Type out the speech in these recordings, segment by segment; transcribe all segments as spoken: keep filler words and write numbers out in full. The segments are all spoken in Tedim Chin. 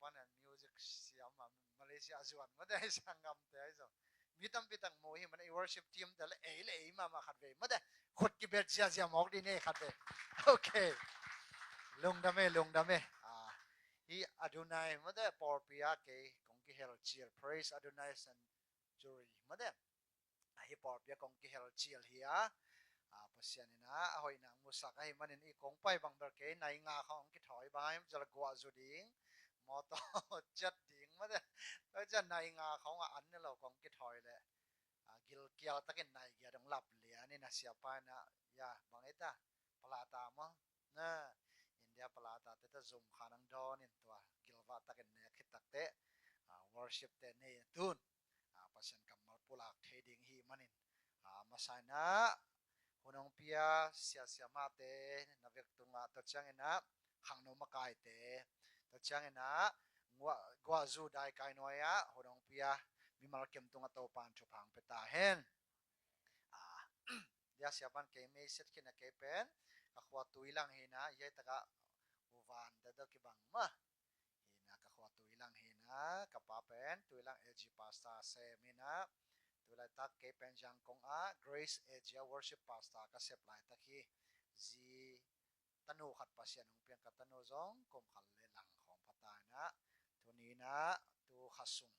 pan music siam a Malaysia zuan mate, i sanggamte ahi zong. Mi tampi tak mu hi mate, i worship team te le ei le ei mahmah khat vei mate. Khut kibet ziazia mawk ding ei khat vei. Okay. Lungdam e, lungdam e. Ah, hi Adonai mate, pawlpi a kei kong kihel cial. Praise Adonai Sanctuary mate. Ahi pawlpi a kong kihel cial hi a, a, Pasian in a, a hoihna musak ahi manin i kong pai bang bel kei nai nga khawng kithawi bang, zala guah zu ding, mawtaw ciat ding mate. Tua cian nai nga khawng a an ni lo kong kithawi le, a, gilkial takin nai giat dong lap lian in a siapa in a, ya, bang ei ta, palata maw? Na, India palata te ta zum kha nang dawn in tua gilvah takin nek khit takte, a, worship te nei a tun, a, Pasian kammal pulak thei ding hi manin, a, masa in a hun hong pia sia siamahte na vek tungah, tua ciangin a khangno makaite, tua ciangin a guah, guah zu dai kai nuai ah hun hong pia mimal kim tungah Topan thupha hong pia ta hen. A, dia siapan kei mei set khin a kei pen ka khua Tuilang hi na, i hei taka u van te tawh kibang mah hi na, ka khua Tuilang hi na, ka pa pen Tuilang A G pastor sem hi na, tulaitak kei pen Zangkong a Grace A G a worship pastor ka sep laitak hi. Zi tanu khat Pasian hong piang, ka tanu zong kum khat le lang khawng pha ta hi na, tuni na tu kha sung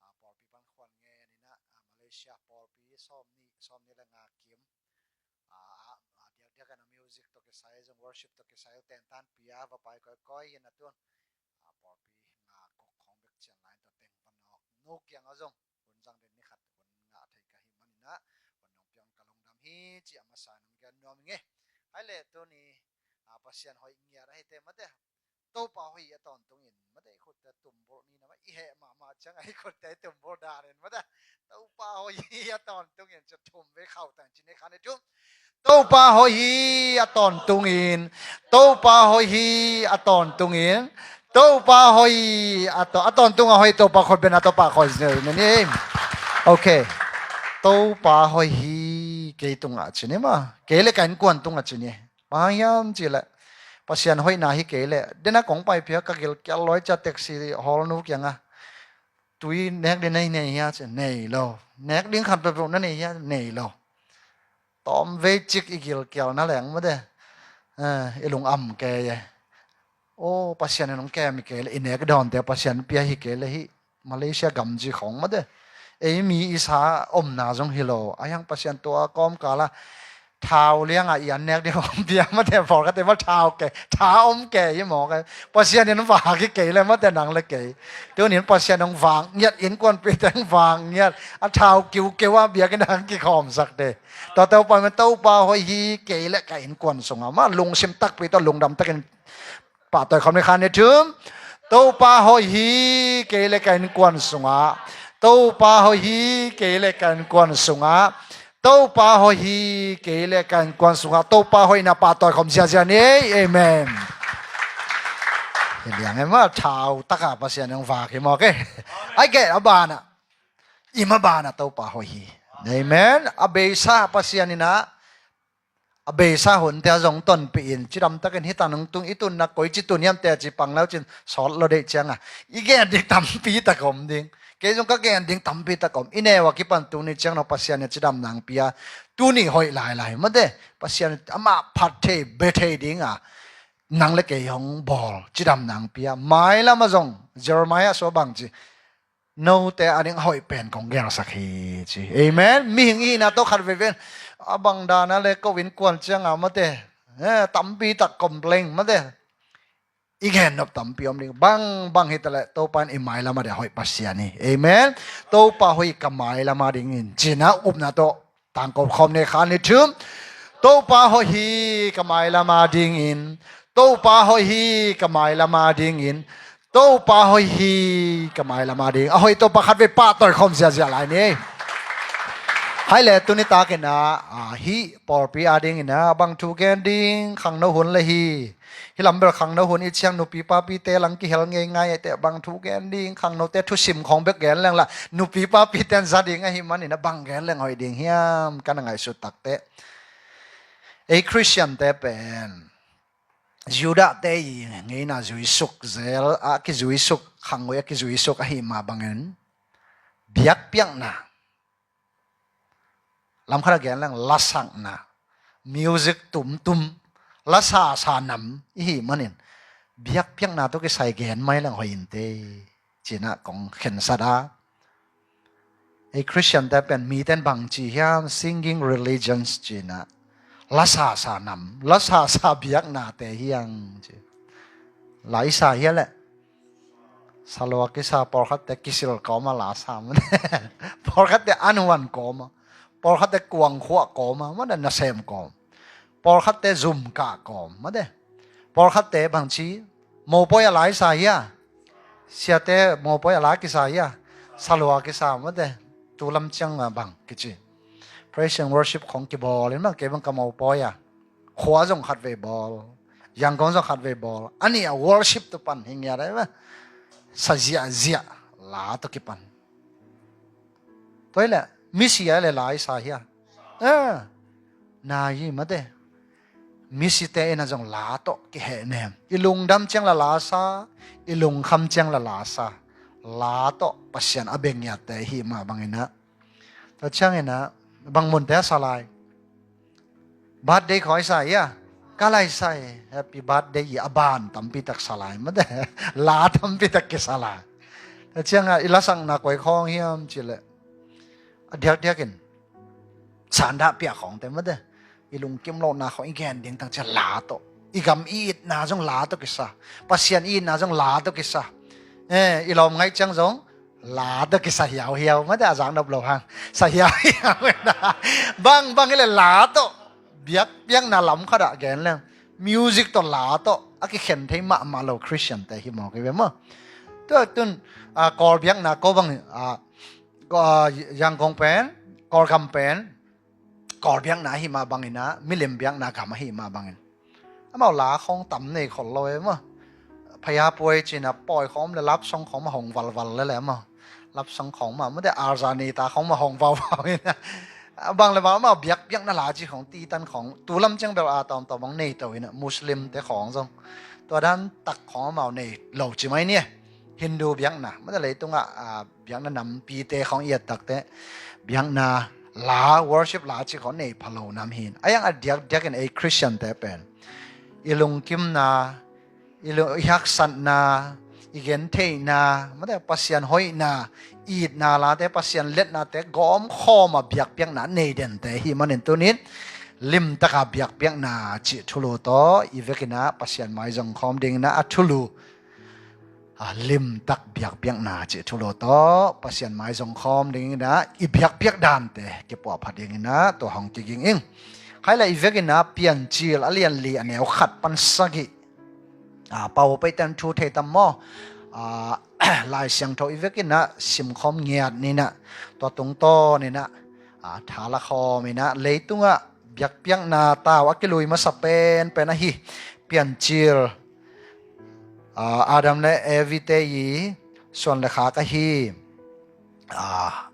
a, pawlpi pan khuan ngen in a, a, Malaysia pawlpi sawm nih, sawm nih le nga kim, a, a, a, diakdiak in a music tawh kisai zong, worship tawh kisai zong tentan pia va pai kawikawi hi na tun, a, pawlpi nga kok khawng bek cian lai in tua teng van awk nu kiang a zong hun zang den ni khat hun ngah thei ka hi manin a, hun nong piang ka lungdam hi ci a masa nong gen nuam ing e. Hai le tuni, a, Pasian hoih ngiat ahi te mate, Topa hoih hi a tawntung in mate, i khutte tumbulh ni na mah, i heh mahmah ciang a i khutte tumbulh dan in mate, Topa hoih hi a tawntung in, ci thum vei khauh tang ci ni khan i thum. Topa hoih hi a tawntung in, Topa hoih hi a tawntung in, Topa hoih a taw-, a tawntung a hoih Topa khut beng a Topa hoih zel na ni. Okay. Topa hoih hi kei tungah ci ni maw, kei le ka innkuan tungah ci ni. Bang hang hiam cih leh Pasian hoihna hi kei leh, den a kong pai phial ka gilkial lawi cia taxi hawl nu kiangah, tui nek ding na nei hia ci, nei lo. Nek ding khat peuhpeuh na nei hia, nei lo. Tawm vei cik i gilkial na leng mate, eh, i lung am kei e. Aw, Pasian in hong kem hi kei leh, i nek dawnte Pasian pia hi kei leh hih Malaysia gamgi khawng mate, ei mi i sa omna zong hi lo. A hiang Pasian tua kawmkal a thau liangah i an nek ding hong pia mate, pawlkhatte maw thau kei, tha om kei hi mawk e. Pasian in vak hi kei leh mate, nang le kei. Tunin Pasian hong vak ngiat, innkuanpihte hong vak ngiat, a thau kiukeu a biakinn ah hong kikhawmsakte. Tua Topa mah, Topa hoih hi kei leh ka innkuan sungah mah lungsim takpi tawh lungdam takin pahtawi khawm ni khan ni thum. Topa hoih hi kei le ka innkuan sungah. Topa hoih hi kei le ka innkuan sungah. Topa hoih hi kei le ka innkuan sungah. Topa hoihna pahtawi khawm ziazia ni. Amen. Hi liang e maw, thau takah Pasian hong vak hi mawk e. Ai ke a banah, i mah banah Topa hoih hi. Amen. A beisa Pasian in a a beisa hunte a zong tonpih in, cidam takin hih tan hong tung, i tunna koici tun hiam teci pang lo cin sawt lo deih ciangah, i gen ding tampi tak om ding. Kei zong ka gen ding tampi tak om. I neu a kipan tuni ciang no Pasian in cidamna hong pia. Tuni hoih lailai mate, Pasian amah phat thei, bia thei dinga nang le kei hong bawl, cidamna hong pia. Mailam ah zong Jeremiah sua bang ci, note a ding a hoih pen kong gelsak hi ci. Amen. Mihing i hihna tawh khat veve in a bang dana le ko innkuan cianga mate, eh, tampi tak complain mate, i gen nop tampi om ding. Bang bang hi ta leh Topa in i mailam a ding a hoih Pasian hi. Amen. Topa hoih ka mailam a dingin, ci-in a upna tawh tangko khawm ni khan ni thum. Topa hoih hi ka mailam a dingin. Topa hoih hi ka mailam a dingin. Topa hoih hi ka mailam a ding. A hoih Topa khat vei pahtawi khawm ziazia lai ni. Hai le tuni takin a, a, hih pawlpi a dingin a bang thu gen ding, khangno hun le hi. Hih lam bel khangno hun i ciang nupi papite lang kihel ngeingai e teh, bang thu gen ding, khangnote thusim khawng bek gen leng lah nupi papite in za ding ahih manin a bang gen leng hoih ding hiam, ka na ngaihsut tak teh. Ei Khristiante pen Judahte i ngeina zuisuk, zel a kizuisuk, khanggui a kizuisuk ahih mah bangin biakpiakna, lamkhat a gen leng lasakna, music tumtum, lasasa nam ihih manin biakpiakna tawh kisai gen mai leng hoih inteh ci-in ah kong khensat a. Ei Khristiante pen mite in bangci hiam, singing religions ci-in ah, lasasa nam, lasasa biaknate hi hang ci. La i sa hia leh? Sa lua kisa, pawlkhatte kisil kawm a la sa mah. Pawlkhatte an huan kawm a, pawlkhatte kuangkhuah kawm a, mah nasem kawm. Pawlkhatte zum kah kawm, mate. Pawlkhatte bangci, mopawi a la i sa hia? Siate mopawi a la kisa hia? Sa lua kisa, mate. Tu lam ciang a bang kici, praise and worship khong kibawl in mah, kei bang ka mopawi a khua zong khatvei bawl, Yangon zong khatvei bawl. A nih a worship tawh pan hi ngiat a, sa ziahziah la tawh kipan. Tua hi leh misi a leh la i sa hia? Eh, nai hi, mate. Misite in ah zong la tawh kihehnem. I lungdam ciang la la sa, i lungkham ciang la la sa. La tawh Pasian a bia ngiatte ihih mah bangin ah, tua ciangin ah bang munte a sa lai? Birthday khong i sa hia? Ka la i sa hi. Happy birthday i a ban tampi tak sa lai, mate. La tampi tak kisa lai. Tua ciang ah i lasakna koi khong hiam cih leh, a diakdiakin sandah piak khongte, mate. I lungkim lohna khong i gen ding tang ciang la tawh, i gam i itna zong la tawh kisa, Pasian i itna zong la tawh kisa. Eh, i lawm ngaih ciang zong la tawh kisa hiauhiau, mate, a zak nop lo hang. Sa hiauhiau. Bang, bang hi leh la tawh biakpiakna, lamkhat ah gen leng music tawh la tawh a kikhen thei mahmah lo Khristiante hi mawk hi ve maw. Tua tun, ah, Kawl biakna ko bang, ah, ko, ah, Yangon pen, Kawlgam pen Kawl biakna ahih mah bangin ah, milim biakna gam ahih mah bangin, amau la khong tam nei khol lo e maw. Phayapuai ci-in ah pawi khong om leh love song khong mah hong valval lel e maw. Love song khong mah, mate, Arzani ta khong mah hong vauvau in ah, a bang leh bang amau biakpiakna la ci khong, titan khong, tu lam ciang bel a tawmtawm bang nei to in ah, Muslimte khong zong tua dan tak khong amau nei lo ci mai ni e. Hindu biakna, mate, leitungah, ah, biakna nampite khong i et tak teh, biakna la, worship la ci khong nei pha lo nam hi in. A iang a diakdiakin ei Khristiante pen i lungkimna, i lung, i haksatna, i gentheihna, mate, Pasian hoihna, i itna late, Pasian liatnate gawmkhawm a biakpiakna nei dente hi manin, tuni-in limtaka biakpiakna cih thulu tawh i vekin ah Pasian mai zong khawm dingin ah, a thulu, a, limtak biakpiakna cih thulu tawh Pasian mai zong khawm dingin ah, i biakpiak dante kipuahphat dingin ah tua hong kiging ing. Khai leh i vekin ah Piancil a lian li, a neu khat pan sagih, a, pau peiten thu thei tam maw? A, Lai Siangtho i vekin ah simkhawm ngiat ni in ah, tua tungtawn in ah, a, thala khawm in ah, leitungah biakpiakna tau a kilui masa penpen ahi Piancil, a, Adam le Evi te i suan le khak ahi, a,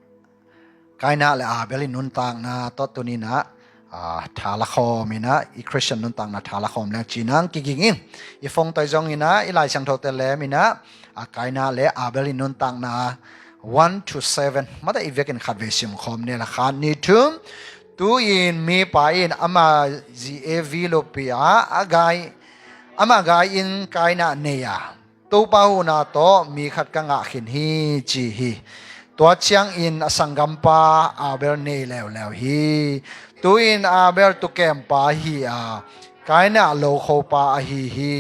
Kaina le Abel i nuntakna tawh tuni-in ah, a, thala khawm in ah, i Khristian nuntakna thala khawm leng ci-in ah kiging ing. I phone tawh zong in ah, i Lai Siangthote lem in ah, a, Kaina le Abel i nuntakna one to seven, mate, i vekin khatvei simkhawm ni leh, khat, nih, thum. Tu-in mipa in ama zi Evi lopi-a, a gai, ama gai-in Kaina nei a, Topa huhna tawh mi khat ka ngah khin hi, ci hi. Tua ciangin a sanggampa Abel nei leuleu hi. Tu-in Abel tukempa hi a, Kaina lokhopa ahi hi.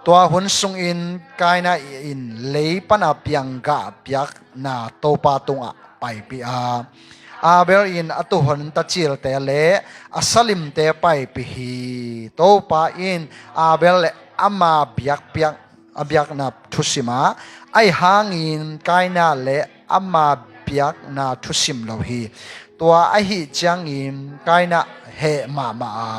Tua hun sungin Kaina in lei pana piang gah biakna Topa tungah paipih a, Abel in a tuuhon tacilte le a salimte paipih hi. Topa in Abel le ama biakpiak, a biakna thusim a, ahih hangin Kaina le ama biakna thusim lo hi. Tua ahih ciangin Kaina heh mahmah a,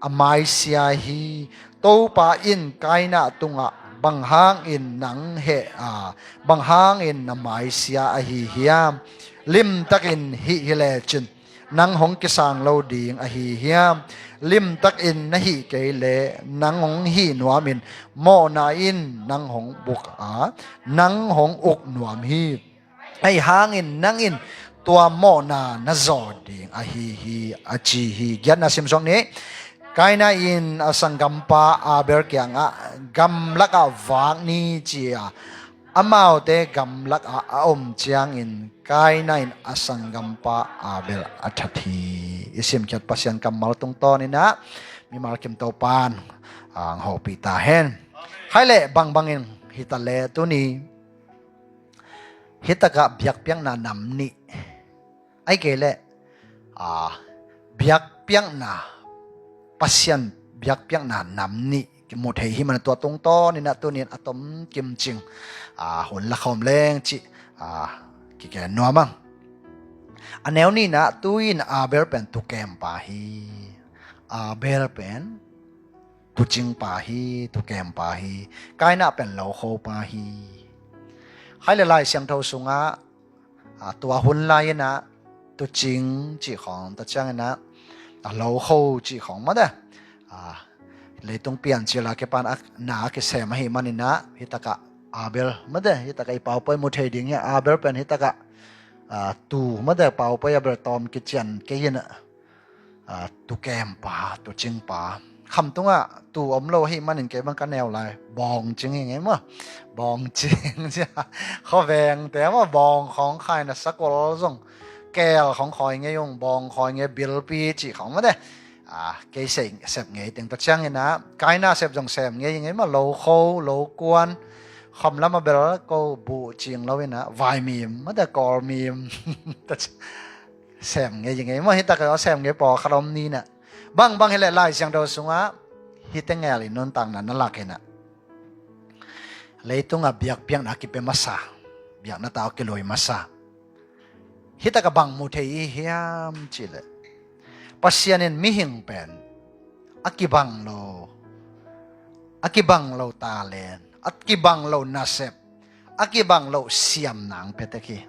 a maisia hi. Topa in Kaina tungah, "Bang hangin nang heh a, bang hangin na maisia ahi hiam? Limtakin hih hi lecin, nang hong kisang lo ding ahi hiam? Limtakin na hih kei leh nang hong hih nuamin mawhna in nang hong buk a, nang hong uk nuam hi. Ahi hangin nang in tua mawhna na zawh ding ahi hi, a ci hi. Giatna simsuak ni. Kaina in a sanggampa Abel kiangah, gamlakah vak ni, ci a, amaute gamlakah a om ciangin Kaina in a sanggampa Abel a that hi. I simkhiat Pasian kammal tungtawninah mimal kim Topan ang hopih ta hen. Khaile bangbangin hita le tuni hitakah biakpiakna nam nih, ahi kei leh, a, biakpiakna, Pasian biakpiakna nam nih kimu thei hi man tua tungtawninah tunin a tom kimcing, a, hun la khawm leng cih, a, kigen nuam ang. A neu ninah tuin Abel pen tukempa hi. Abel pen tucingpa hi, tukempa hi. Kaina pen lokhopa hi. Khaile Lai Siangtho sungah, a, tua hun lai-inah tucing cih khawng, tua cianginah, a, lokho cih khawng mate, a, leitung piancil a kipan a na a kisem ahi maninah hitakah Abel mate, hitakah i paupoi mu thei ding hi. Abel pen hitakah, a, tuu mate, paupoi Abel tawm kician kei inah, a, tukempa, tucingpa. Khamtungah tuu om lo ahi manin kei bang ka neu lai bawngcing hi ngei maw. Bawngcing cia, khuavengte maw, bawng khawng khaina sakol zong, keel khawng khawi ngei ung, bawng khawi ngei, bilpi cih khawng mate. A, kei sep ngei teng, tua cianginah Kaina sep zong sem ngei ngei maw, lokho, lokuan, khamlam a bel ko buh cing loinah vaimim mate, kawlmim. Sem ngei ngei maw, hitakah sem ngei pawlkhat om ninah. Bangbang hileh Lai Siangtho sungah hih tengel in nuntakna na lakinah, leitungah biakpiakna a kipia masa, biakna tau a kilui masa, hitakah bang mu thei i hiam cihleh, Pasian in mihing pen a kibang lo, a kibang lo talent, a kibang lo nasep, a kibang lo siamna hong pia tek hi.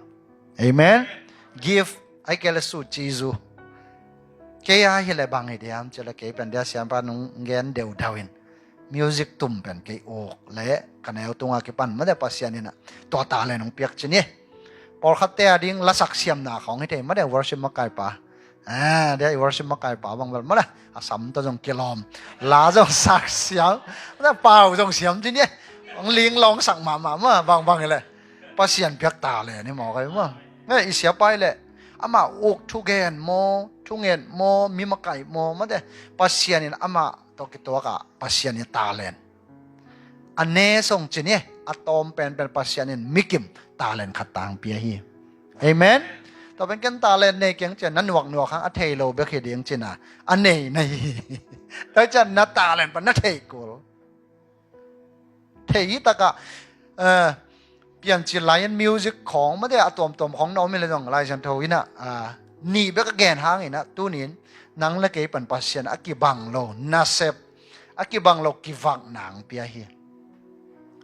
Amen. Gift, ahi kei leh su cizu. Kei a hileh bang hi diam cihleh, kei pen dia siampa nung gen deudau in music tum pen kei uk leh ka neu tungah kipan mate Pasian inah tua talent hong piak ci ni. Pawlkhatte a ding lasak siamna khawng hi thei mate, worship makaipa. A, dia i worship makaipa bang bel mate, a sam tawh zong kilawm, la zong sak siam, mate, pau zong siam ci ni. Hong linglawng sak mahmah maw, bangbang hileh Pasian piak talent hi mawk ahi maw. Nge, i siapa hileh amah uk thugen maw, thunget maw, mi makai maw mate, Pasian in amah tawh kituakah Pasian in talent a ne song ci ni. A tawm penpen Pasian in mikim talent khat tang pia hi. Amen. Tua pen ken talent nei keng cian na nuaknuak hang a thei lo bek hi ding cina a nei na hi. Tua cian na talent pan na thei kul. Thei hi takah, eh, piancil lai-in music khawng mate a tuamtuam khawng na om hileh zong Lai Siangtho inah, ah, nih bek a gen hanginah tunin nang le kei pan Pasian a kibang lo nasep, a kibang lo kivakna hong pia hi.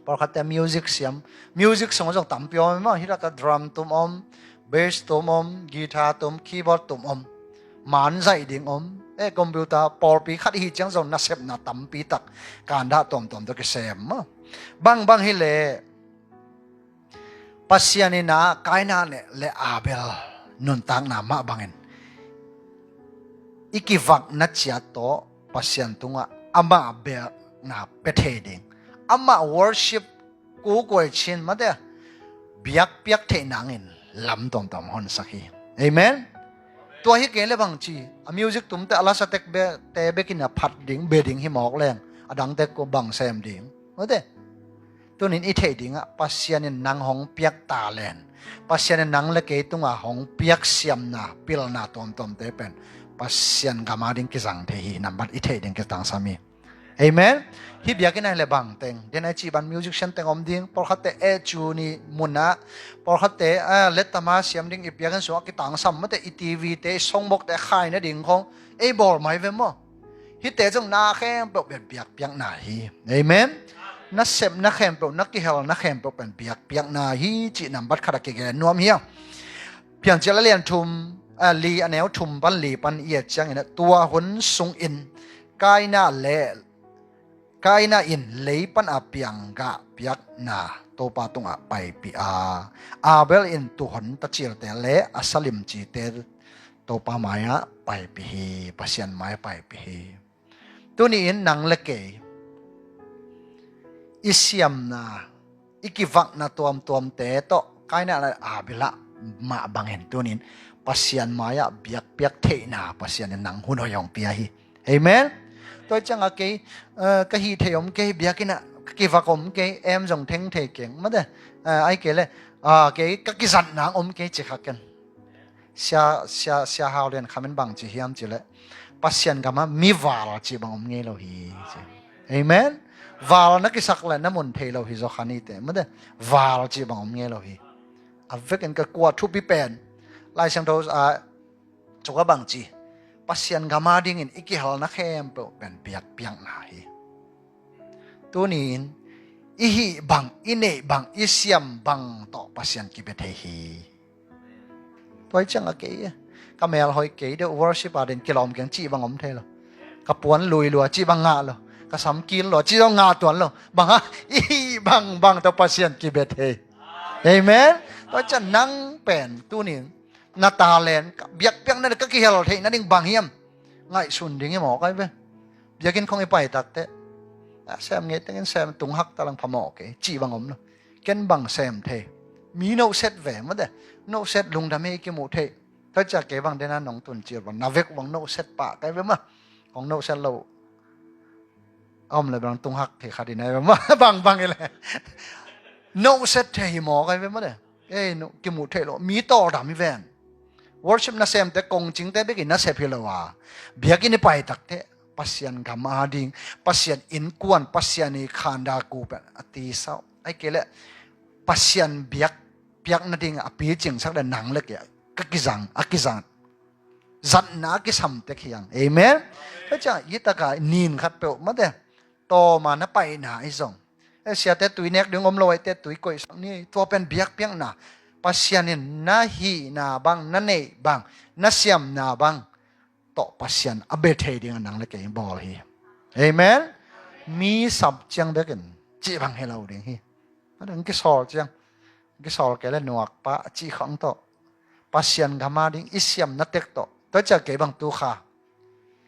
Pawlkhatte music siam, music sung zong tampi om maw, hitakah drum tum om, bass tum om, guitar tum, keyboard tum om, manzaih ding om, eh, computer, pawlpi khat ihi ciang zong nasepna tampi tak kandah tuamtuam tawh kisem maw. Bangbang hileh Pasian inah Kaina le, le Abel nuntakna mah bangin i kivakna ciat tawh Pasian tungah amah biakna pia thei ding, amah worship kukuai cin mate biakpiak theih nangin lam tuamtuam honsak hi. Amen. Tua hi kei leh bang ci, a music tumte a lasatek bete bekin a phat ding, bia ding hi mawk leng, a dangte ko bang sem ding mate. Tunin i theih dingah Pasian in nang hong piak talent, Pasian in nang le kei tungah hong piak siamna, pilna tuamtuamte pen Pasian gam a ding kizang thei hi. Nambat i theih ding kitangsam hi. Amen. Hih biakinn ah hileh bang teng, den a i cih ban musician teng om ding, pawlkhatte eh cu ni munah, pawlkhatte, ah, lettama siam ding i biakinn sungah kitangsam mate, i TV te, i songbokte khai nading khong ei bawl mai ve maw. Hihte zong na khempeuh pen biakpiakna hi. Amen. Na sepna khempeuh, na kihelna khempeuh pen biakpiakna hi cih nambat khat a kigen nuam hi a. Piancil a lian thum, a, li a neu thum pan li pan i et ciangin ah, tua hun sungin Kaina le Kaina in lei pan a piang gah piakna Topa tungah paipih a, Abel in tuuhon tacilte le a salimcite Topa mai-ah paipih hi, Pasian mai-ah paipih hi. Tuni-in nang le kei i siamna, i kivakna tuamtuamte tawh Kaina le Abel ah mah bangin tuni-in Pasian mai-ah biakpiak theihna Pasian in nang hun hoih hong pia hi. Amen. Tua ciangah kei, eh, ka hih theih om kei, biakinn ah ka kivak om kei, em zong theng thei keng, mate, eh, ai kei le, ah, kei ka kizatna om kei ci kha ken. Sia, sia, sia Hau Lian Kham in bang ci hiam cih leh, Pasian gamah mi val cih bang om ngei lo hi ci. Amen. Val na kisak leh na mun thei lo hi zaw kha nite, mate, val cih bang om ngei lo hi. A vekin ka kuah thupi pen Lai Siangtho ah, cuk a bang ci, Pasian gam adingin i kihelna khempeuh pen biakpiakna hi. Tuni-in i hih bang, i neih bang, i siam bang tawh Pasian kibia thei hi. Tua hi ciangah kei, ka mel hoih kei deuh, worship ading kilawm keng cih bang om thei lo. Ka puan lui lua cih bang ngah lo. Ka sam kil lua cih bang ngah tuan lo. Bang hang, i hih bang bang tawh Pasian kibia thei. Amen. Tua ciang nang pen tuni-in na talent, biakpiakna ka kihel theih nading bang hiam ngaihsun ding hi mawk ai ve. Biakinn khong i pai takteh, a, sem ngei tengin sem, tung hak ta lang phamawh kei cih bang om lo. Ken bang sem thei. Mi nohset ve mate. Nohset lungdam hi kimuh thei. Tua ciang kei bang dena nong tun cil bang na vek bang nohset pah kai ve mah. Kong nohset lo a om le bang tung hak thei kha ding ai ve mah. Bang bang i le nohset thei hi mawk ai ve mate. Ei, no, kimuh theih lo, mi tawldam hi ven. Worship nasemte kongcingte bekin nasep hi lo a, biakinn i pai takteh Pasian gam ading, Pasian innkuan, Pasian i khanda ku pen a tisau. Ai kei leh Pasian biakpiak nading a picingsak le nang le kei a kizang, a kizang zatna a kisamtek hi hang. Amen. Tua ciang hi taka nin khat peuh mate, tawma na paina i zong, e, siate tui nek ding om lo, aite tui koihsak ni, tua pen biakpiakna. Pasian in na hihna bang, na neih bang, na siamna bang tawh Pasian a bia thei ding a nang le kei bawl hi. Amen. Mi sap ciang bekin cih bang hi lo ding hi. A dang kisawl ciang, kisawl kei le nuakpa a cih khang tawh, Pasian gam ading i siamna tek tawh. Tua ciang kei bang tu kha,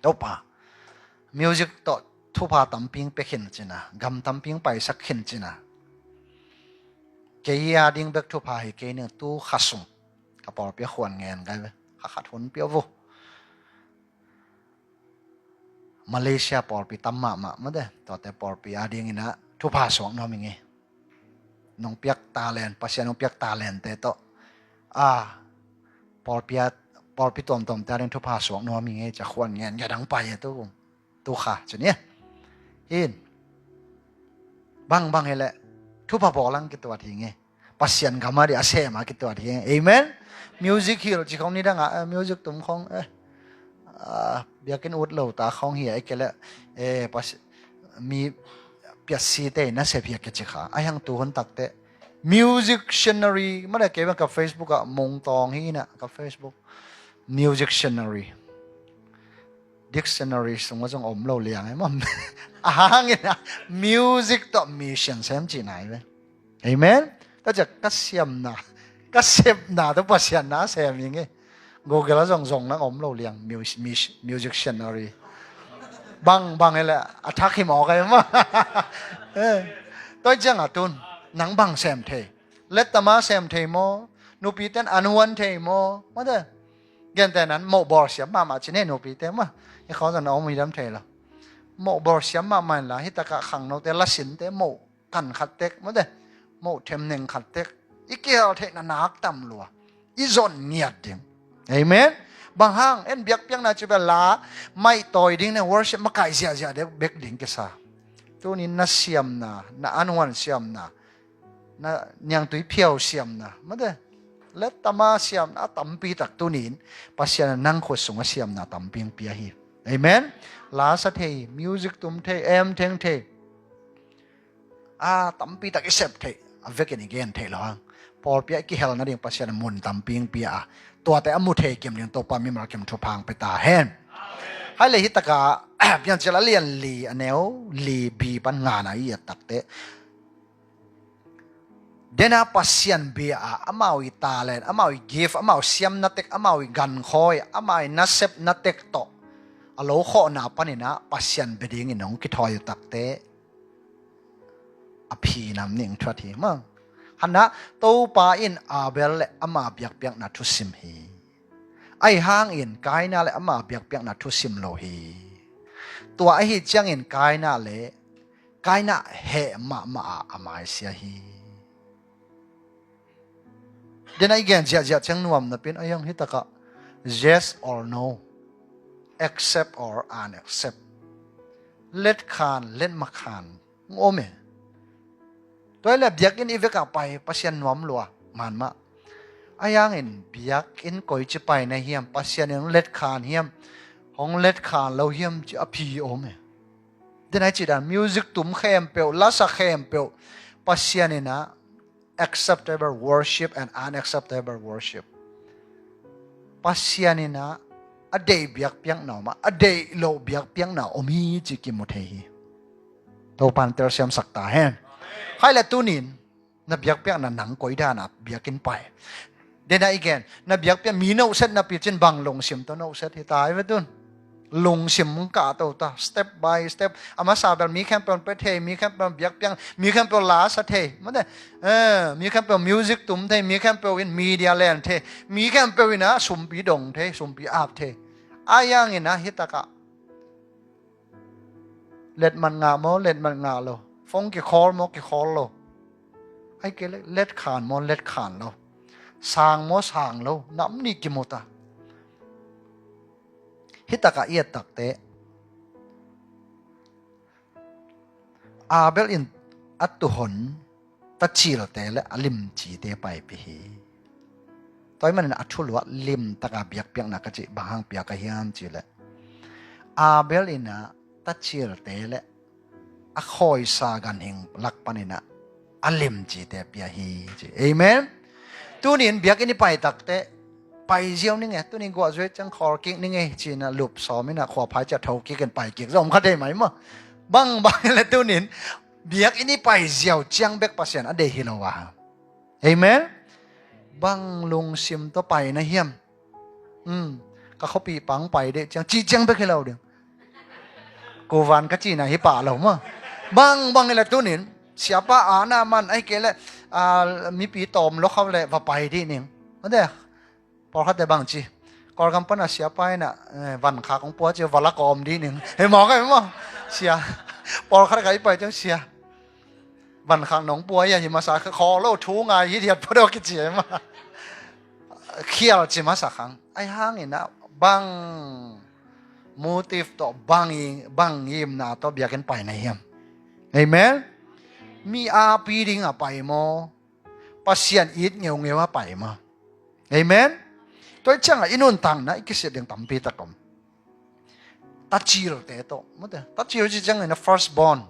Topa, music tawh thupha tampi pia khin cin a, gam tampi paisak khin cin a, kei ading bek thupha hi kei ning. Tu kha sung ka pawlpi a khuan ngen kai ve, kha khat hun pia uh. Malaysia pawlpi tam mahmah mate, tuate pawlpi adingin ah thupha suak nuam ing ei. Nong piak talent, Pasian nong piak talentte tawh, a, pawlpi a, pawlpi tuamtuamte ading thupha suak nuam ing ei, ci a khuan ngen ngen dang pai e tu, tu kha cin e. In bang bang hi leh thupha bawl lang kituat hi ing ei. Pasian gam ading a sem a kituat hi. Amen. Music hilh ci khong nidang a, eh, music tum khong, eh, ah, biakinn ut lo ta khong hi a, i kei leh, eh, Pasi-, mi piatsite nasep hi a kici kha. A hiang tu hun takteh musictionary mate, kei bang ka Facebook ah mungtawng hi na, ka Facebook musictionary. Dictionary sungah zong om lo liang e maw. A hangin ah music tawh mission sem cihna hi ve. Amen. Tua ciang ka siamna, ka sepna tawh Pasian na sem ing ei. Google ah zong zong nang om lo liang, mus-, mus-, musictionary. Bang bang hi leh a thak hi mawk ai maw. Eh. Tua ciang a tun nang bang sem thei? Lettama sem thei maw? Nupiten an huan thei maw? Mate. Gentehna in mohbawl siam mahmah cin e nupite mah. I khawng zong na om hi dam thei lo. Mohbawl siam mahmah inla, hi takah khangnote, lasinte moh kan khat tek mate, moh themneng khat tek. I kihel theihna nak tam lua. I zon ngiat ding. Amen. Bang hang, en biakpiakna ci bel la maih tawi ding ne, worship makaih ziahziah dek bek ding kisa. Tuni na siamna, na an huan siamna, na niangtui phiau siamna mate, lettama siamna a tampi tak tuni-in Pasian a nang khut sungah siamna tampi hong pia hi. Amen. La sa thei, music tum thei, em theng thei, a tampi tak i sep thei. a vekin i gen theih lo hang. Pawlpi ah i kihel nading Pasian in mun tampi hong pia a, tuate a mu thei kim ding Topa mimal kim thupha hong pia ta hen. Hai le hi takah Piancil a lian li a neu li bi pan ngana i et takteh, dena Pasian bia ah amau i talent, amau i gift, amau siamna tek, amau i gankhawi, amau i nasepna tek tawh a lo khawhna paninah Pasian bia dingin hong kithawi uh takteh a phi nam ning thuat hi maw. Hanah Topa in Abel le ama biakpiakna thusim hi. Ahi hangin Kaina le ama biakpiakna thusim lo hi. Tua ahi ciangin Kaina le Kaina heh mahmah a a maisia hi. Dena i gen ziahziah ciang nuam napin a hiang hi takah yes or no, accept or unaccept, let khan let makhan om e. Tua le biakinn i vekah pai Pasian nuam lua manmah. A hiangin biakinn koici pai na hiam, Pasian in hong let khan hiam, hong let khan lo hiam ci a phi om e. Dena i cih dan music tum khempeuh, lasa khempeuh Pasian inah acceptable worship and unacceptable worship. Pasian inah a deih biakpiakna om a, a deih loh biakpiakna om hi ci kimu thei hi. Topan telsiamsak ta hen. Hai le tunin na biakpiakna nang koi dana biakinn pai. Dena i gen na biakpiak mi nohset napi cin bang lungsim tawh nohset hi ta i ve tun. Lungsim kah to ta step by step. A masa bel mi khempeuh pe thei, mi khempeuh biakpiak, mi khempeuh lasa thei. Mate, eh, mi khempeuh music tum thei, mi khempeuh in media len thei, mi khempeuh inah sumpi dong thei, sumpi ap thei. A hiangin ah hi takah letmat ngah maw, letmat ngah lo. Phone kikhawl maw, kikhawl lo. Ai kei le, let khan maw, let khan lo. Sang maw, sang lo. Nam nih kimu ta. Hi takah i et takteh Abel in a tuhon tacilte le a limcite paipih hi. Tua ahih manin a thuluah limtaka biakpiakna ka cih bang hang piak a hiam cihleh Abel inah tacilte le a khawisa ganhing lak paninah a limcite pia hi ci. Amen. Tunin biakinn i pai takteh pai ziau ning e, tunin guah zuai ciang khawl kik ning e cinah lup sawm inah khuaphai ciah tho kik in pai kik zom kha thei mai maw. Bangbang le tunin biakinn i pai ziau ciang bek Pasian a deih hi lo a. Amen. Bang lungsim tawh pai na hiam? Um, ka khuapi pang pai deh ciang, ci ciang bek hi lo ding. Kuvan ka cina hi pah lo maw. Bangbang hi le tunin siapa ana man ahi kei le, ah, mipi tawm lo khau le va pai dih ning. Mate, pawlkhatte bang ci, Kawlgam pana siapa ina, eh, vankhak hong pua ci va la kawm dih ning. He mawk ahi maw. Sia, pawlkhat ka i pai ciang sia, vankhak nong pua ia hi masa khaw lo thu ngai hi diat pua dawh kici ahi maw. Khial ci masa khang. Ahi hangin ah bang motive tawh bang i, bang imna tawh biakinn pai na hiam? Amen. Mi api ding a pai maw, Pasian it ngeungeu a pai maw? Amen. Tua i ciangah i nuntakna i kisiat ding tampi tak om. Tacilte tawh, mate, tacil ci ciangin a first born,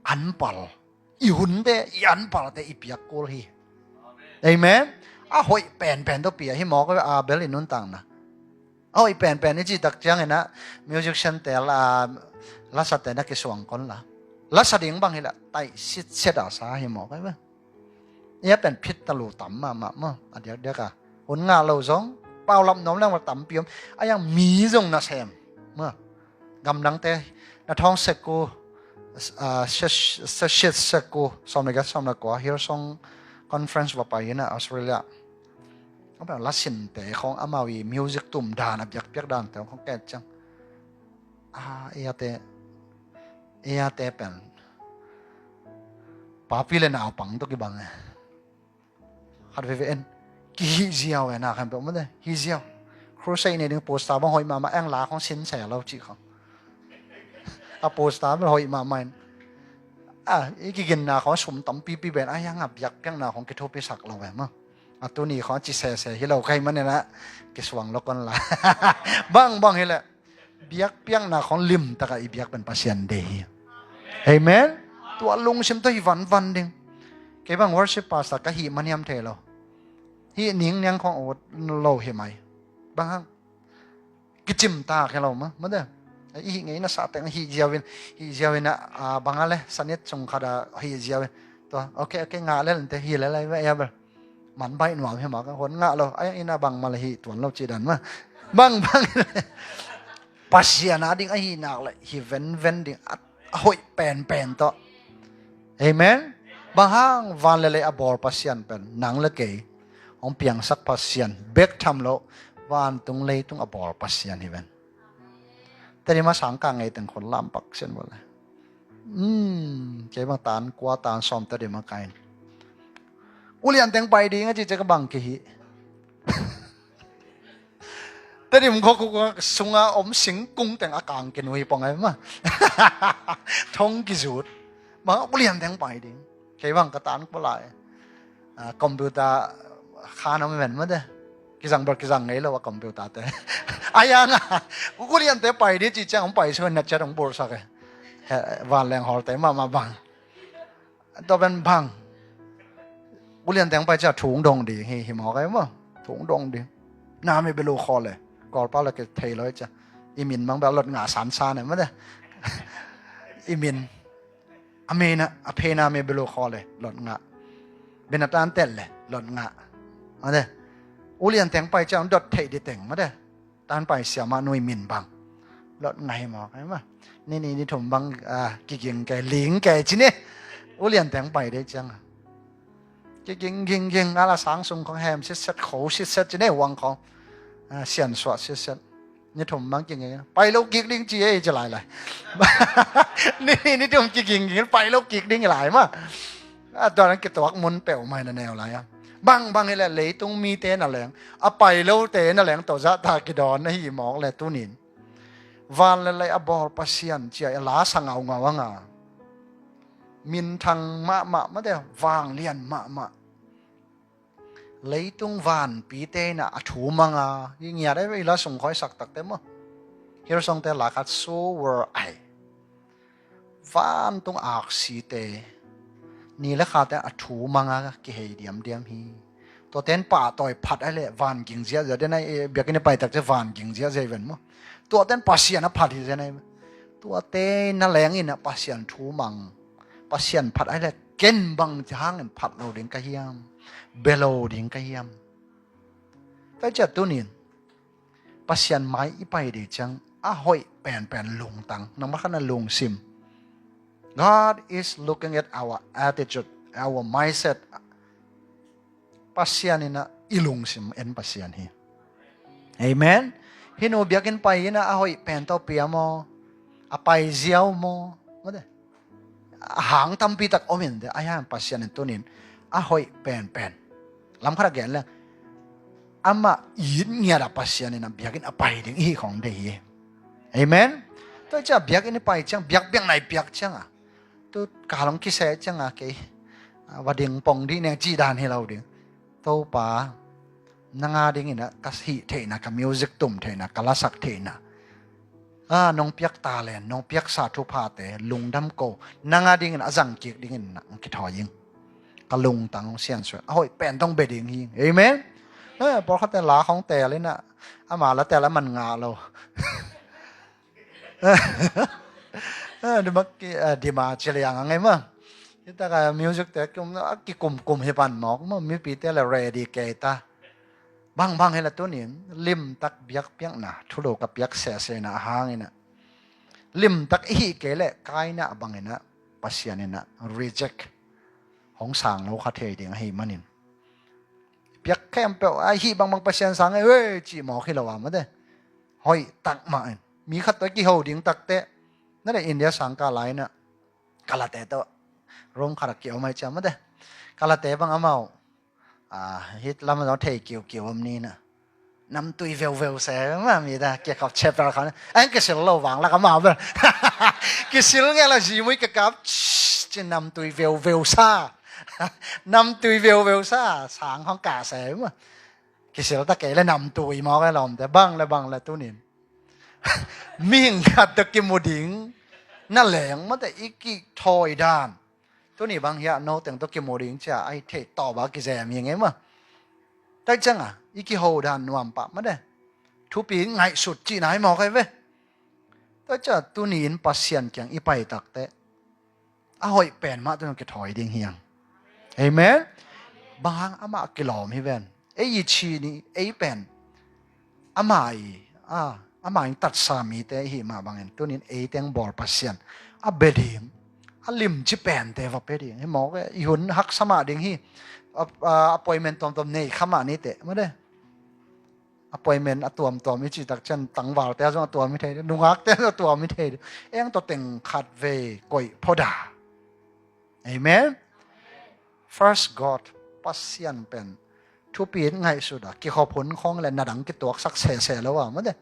anpal, i hunte, i anpalte i piak kul hi. Amen. A hoih penpen tawh pia hi mawk a, Abel i nuntakna a hoih penpen i cih tak ciangin ah musician te la, lasate na kisuang kon la, lasa ding bang hi la taih sitset a sa hi mawk a. Ia pen phit talu tam mahmah maw, a diakdiak a hun ngah lo zong paulap nuam leng va tampi om. A hiang mi zong nasem maw. Gamdangte na thawng sekku, ah, se-, se-, shit sekku sawm le giat sawm le kua Hillsong Conference va pai ina Australia. A pen lasinte khong amau i music tum dan a biakpiak dante khong ket ciang, ah, iate, iate pen papi le naupang tawh kibang e. Khat veve en kihih ziau e, na khempeuh mate hih ziau. Crusade nei ding poster bang hoih mahmah eng la khong sin se lo cih khong. A poster bel hoih mahmah in, a, i kiginna khong sum tampipi ben a hiang a biakpiakna khong kithupisak lo e maw. A tuni khong a ci sese hi lo ka hih manin ah kisuang lo kon la. Bangbang hi leh biakpiakna khong limtakah i biak pen Pasian deih hi. Amen. Tua lungsim tawh hi vanvan ding. Kei bang worship pastor ka hih maniam thei lo. Hih ning niang khong ut lo hi mai. Bang hang kicim ta khe lo ma, ma de. I hih ngei na sa teng hih ziau in, hih ziau in a, a, bang a le, sanit sung khat a hih ziau in. Tua, ok, ok, ngah le lente hih le lai ve ya bel. Man baih nuam hi ma ka hon ngah lo. Ai, ina bang ma le hih tuan lo ci dan ma. Bang, bang. Pasian a ding a hih nak le, hih ven, ven ding a, a hoih pen, pen tawh. Amen. Bang hang van le lei a bawl Pasian pen nang le kei hong piangsak Pasian bek tham lo, vantung leitung a bawl Pasian hi ven. Tedim a sangkah ngei teng khon lampak sian vawle. Hmm, kei bang tan kua tan sawm Tedim a kain. Ulian teng pai ding a ci ciak a bang kihi. Tedim khua khuk sunga om singkung teng a kang kinui pong ai ma. Thong kizut. Ma ulian teng pai ding. Kei bang ka tan kua lai. A, computer khan om men ma de. Kizang ber kizang ngei lo a computer te. Ai anga. Ulian te pai di ci ciang om pai suan na ciat ong bur sak e. He, van leng hol te ma ma bang. Tua pen bang. Ulian teng pai cia thung dong ding hi, hi mawk ai maw. Thung dong ding. Na mi belu khaw le. Kawlpau le ke thei lo cia. I min mang bel lot ngah san san ai maw de. I min. A mena, a phena mi belu khaw le. Lot ngah. Bena tan tel le. Lot ngah. Maw de. Ulian teng pai cia dot thei di teng maw de. Tan pai siamah nui min bang. Lot ngai mawk ai ma. Ni ni ni thum bang, a, kiging ke, ling ke ci ni. Ulian teng pai dei ciang a. Kiging ging ging ala sang sung khong hem sitset kho sitset ci ni huang khong. A, sian suah sitset. Ni thum bang kiging. Pai lo kik ding ci ei ci lai lai. Ni ni ni thum kiging ging pai lo kik ding lai ma. A, tua nang kituak mun peuh mai na neu lai a. Bang bang hi le leitung mite na leng. A pai lote na leng tawh zahta kidawn na hi mawk le tunin. Van le lei a bawl Pasian cia i la sa ngaungau anga. Minthang mahmah mate vanglian mahmah. Leitung vanpite inah a thu manga. I ngiat ei i la sungkhawi saktakte maw. Hillsongte lakhat so were ai. Vantung aksite ni le khate a thu manga kihei diamdiam hi. Tuate in pahtawi phat ai le van ging ziahziah den ai, biakinn i paitak ce van ging ziahziah i ven maw. Tuate in Pasian a phat hi zen ai. Tuate na leng inah Pasian thu mang, Pasian phat ai le ken bang ci hangin phat lo ding ka hiam, bia lo ding ka hiam. Tua ciah tunin Pasian mai i pai dih ciang a hoih penpen lungtang nang makhan a lungsim. God is looking at our attitude, our mindset. Pasian inah i lungsim en Pasian hi. Amen. Hih nu biakinn pai inah a hoih pen tawh pia maw, a pai ziau maw, mate. A hang tampi tak om in te a hian Pasian in tunin a hoih penpen lamkhat a gen leng amah it ngiat a Pasian in a biakinn a pai ding i hih khong dei hi. Amen. Tua ciah biakinn i pai ciang biakpiakna i piak ciang a tu ka long kise ciang a kei a va ding pong dih neng cih dan hi lo ding. Topa nanga dingin a ka hih theihna, ka music tum theihna, ka lasak theihna a nong piak talent, nong piaksa thuphate lungdam ko, nanga dingin a zang kik dingin na hong kithawi ing. Ka lungtang hong siansuan a hoih pen tong be ding hi. Amen. Eh, pawlkhatte la khong tel inah ama la tel a man ngah lo. Dima ci liang a ngei ma. Hitaka music te kikum a kikumkum hi pan mawk maw, mipite le ready kei ta. Bangbang hi la tunin limtak biakpiakna thu lo ka piak sehsehna a hang inah limtak i hih kei le kaina a bang inah Pasian inah reject hong sang lo kha thei ding ahi manin piak khempeuh a hih bangbang Pasian sang ei wei cih mawk hi lo a mate. Hoih tak mah in mi khat tawh kiho ding takte na le India sangkah lai inah kalate tawh room khat a kiom ai ciah mate. Kalate bang amau a hih lam a thei kiukiu om ni na. Namtui veuveu se ma mi ta kia khop chapter khan a heng kisil lo vang lak amau bel kisil ngel a zimui ka kap ci namtui veuveu sa. Namtui veuveu sa sang hong ka se ma. Kisil ta kei le namtui mawk e lawmte bang le bang le tunin mihing khat tawh kimu ding na leng mate i kithawi dan. Tuni bang hiah no teng tawh kimu ding cia a hi thei tawh ba kizem hi ngei maw. Tua ciangah i kiho dan nuam pah mah de. Thupi ngaihsut cihna hi mawk ahi ve. Tua ciah tuni-in Pasian kiang i pai takteh a hoih pen mah tun kithawi ding hiang. Amen. Bang hang amah kilawm hi ven. Ei i chi ni ei pen amah i a amah in tatsa mite ihi mah bangin tunin ei teng bawl Pasian a bia ding a limci pente va pia ding hi mawk e. I hun haksa mah ding hi. A, a, appointment tuamtuam nei kha mah ni teh mah de. Appointment a tuamtuam i cih tak ciang tangvalte zong a tuam hi thei ding, nungakte zong a tuam hi thei ding. Eng tawh teng khat vei koih phoda. Amen. First God, Pasian pen thupi in ngaihsut a, kikhop hun khawng le na dang kituaksak sese lo a mah de.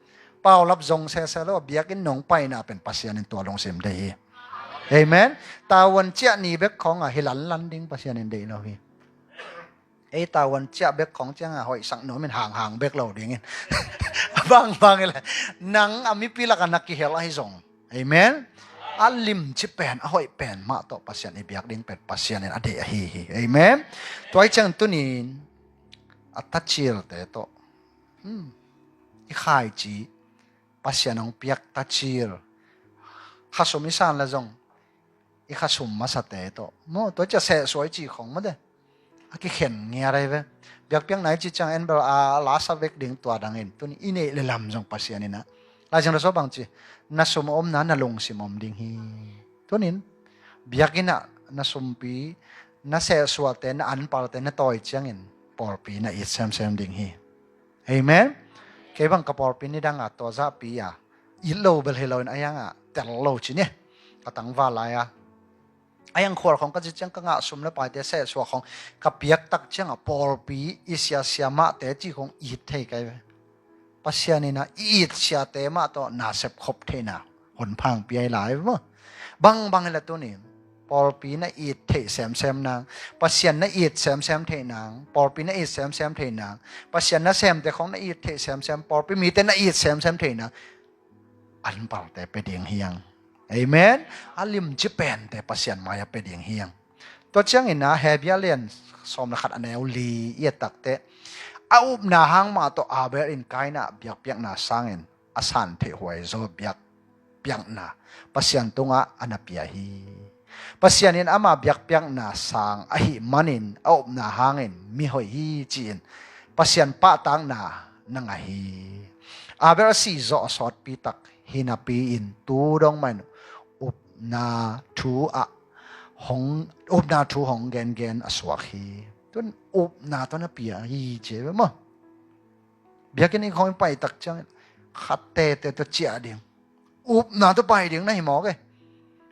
Paulap zong sese lo a, biakinn nong paina pen Pasian in tua lungsim deih hi. Amen. Tavuan ciah ni bek khawng a hi lanlan ding Pasian in deih lo hi. Ei tavuan ciah bek khawng ciangah hoihsak nuam in hanghang bek lo dingin. Bangbang hi le nang a mipi lakah na kihel ahi zong. Amen. A limci pen a hoih pen mah tawh Pasian i biak ding pen Pasian in a deih ahi hi. Amen. Tua hi ciang tunin a tacilte tawh, hmm, i khaici Pasian hong piak tacil khasum i san la zong i khasum masate tawh maw, tua cia sehsuai ci khong mah de. A kikhen ngiat ahi ve. Biakpiakna i ci ciang en bel a lasa vek ding tua dangin tuni i neih le lam zong Pasian in a Laisiangtho sua bang ci, na sum a omna na lungsim om ding hi. Tunin biakinn ah na sumpi, na sehsuahte, na anpalte na tawi ciangin pawlpi na it semsem ding hi. Amen. Kei bang ka pawlpi nidang a tua zahpi a it lo bel hi loin a iangah tel lo ci ni. Ka tangval lai a a iang khual khong ka ci ciang ka ngah sum le paite sehsuah khong ka piak tak ciangah pawlpi i siasia mahte ci khong it thei kai ve. Pasian in a i it siate mah tawh na sepkhop theihna honphang piai lai maw. Bangbang hi la tunin pawlpi na it theih semsem nang, Pasian na it semsem theih nang, pawlpi na it semsem theih nang, Pasian na semte khong na it theih semsem, pawlpi mite na it semsem theih nang, anpalte pia ding hiang. Amen. A limci pente Pasian mai-ah pia ding hiang. Tua ciangin a Hebru lian sawm le khat a neu li i et takteh a upna hang mah tawh Abel in Kain ah biakpiakna sangin a san theih huai zaw biakpiakna Pasian tungah a na pia hi. Pasian in ama biakpiakna sang ahih manin a upna hangin mihoih hi ci-in Pasian pahtakna na ngah hi. Abel a sih zawh a sawtpi tak hi napi-in tu dong mah in upna thu ah hong upna thu hong gengen a suak hi. Tun upna tawh na pia hi ci ve maw. Biakinn i khong i pai tak ciang khat tete tawh ciah ding. Upna tawh pai ding na hi mawk e.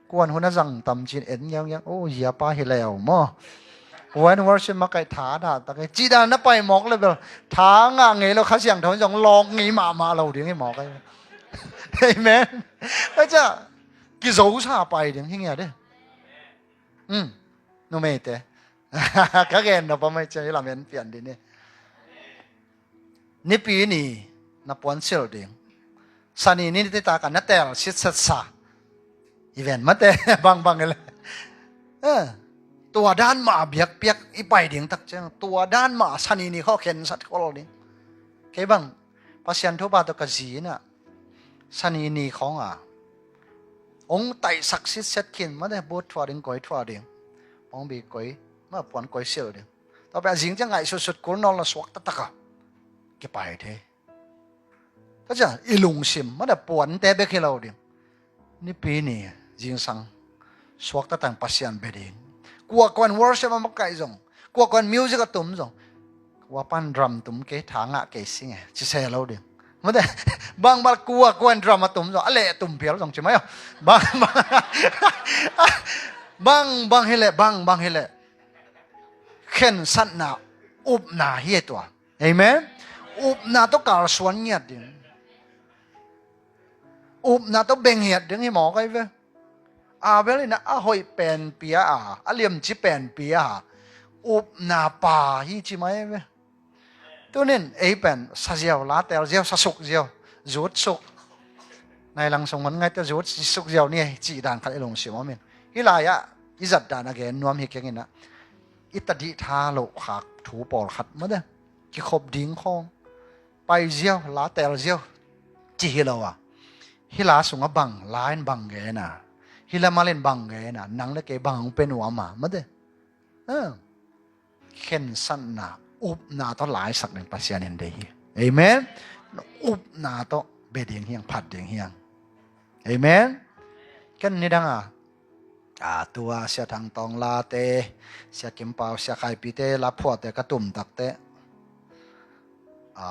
Kuan hun a zang tam cin en ngiangngiang o zia pa hi leu maw. Kuan worship makaih tha dah tak e cih dan na pai mawk le bel tha ngah ngei lo Kha Siangtho in zong lawk ngei mahmah lo ding hi mawk e. Amen. Aca kizosa pai ding hi ngiat e. Numeite ka gen na pamai cian i lamen pian ding ni. Nipi ni na puansilh ding. Sani ni nitak a na tel sitsetsa i ven mate bangbang ile. Tua dan mah a biakpiak i pai ding tak ciang tua dan mah a sani ni khaw khensat khawl ding. Kei bang Pasian thupa tawh ka zi inah sani ni khawng a hong taihsak sitset khin mate but thuah ding koi thuah ding. Hong bi koi ma puan koi silh ding. Tua pia zing ciang ngaihsutsut kul nawl na suak taktak a kipai thei. Tua ciang i lungsim mate puante bek hi lo ding. Nipi ni zingsang suak taktak Pasian bia ding. Kua kuan worship a makaih zong kua kuan music a tum zong kua pan drum tum kei tha ngah kei sing e ci se lo ding. Mate bangbang kua kuan drum a tum zong a leh tum pial zong ci mai aw. Bang bang bang bang hileh bang bang hileh khensatna upna hi e tua. Amen. Upna tawh kalsuan ngiat ding. Upna tawh beng ngiat ding hi mawk ai ve. Abel in a hoih pen pia a a liamci pen pia a upna pa hi ci mai ai ve. Tunin ei pen sa ziau la tel ziau sa suk ziau zut suk nai lang sung man ngaite zut suk ziau ni cih dan khat i lungsim om in. Hih lai-ah I zat dan a gen nuam hi keng in ah, i tadih tha loh khak thu pawlkhat mate, kikhop ding khawng, pai ziau, la teel ziau, ci hi lo a, hih la sungah bang la in bang gen a, hih lamal in bang gen a, nang le kei bang hong pia nuam a mate. Khensatna, upna tawh laisak ding Pasian in deih hi. Amen. Upna tawh bia ding hi hang, phat ding hi hang. Amen. Ken nidang a, a, tua Sia Thang Tawng late, Sia Kim Pau, Sia Khai Pi te la phuahte ka tum takteh, a,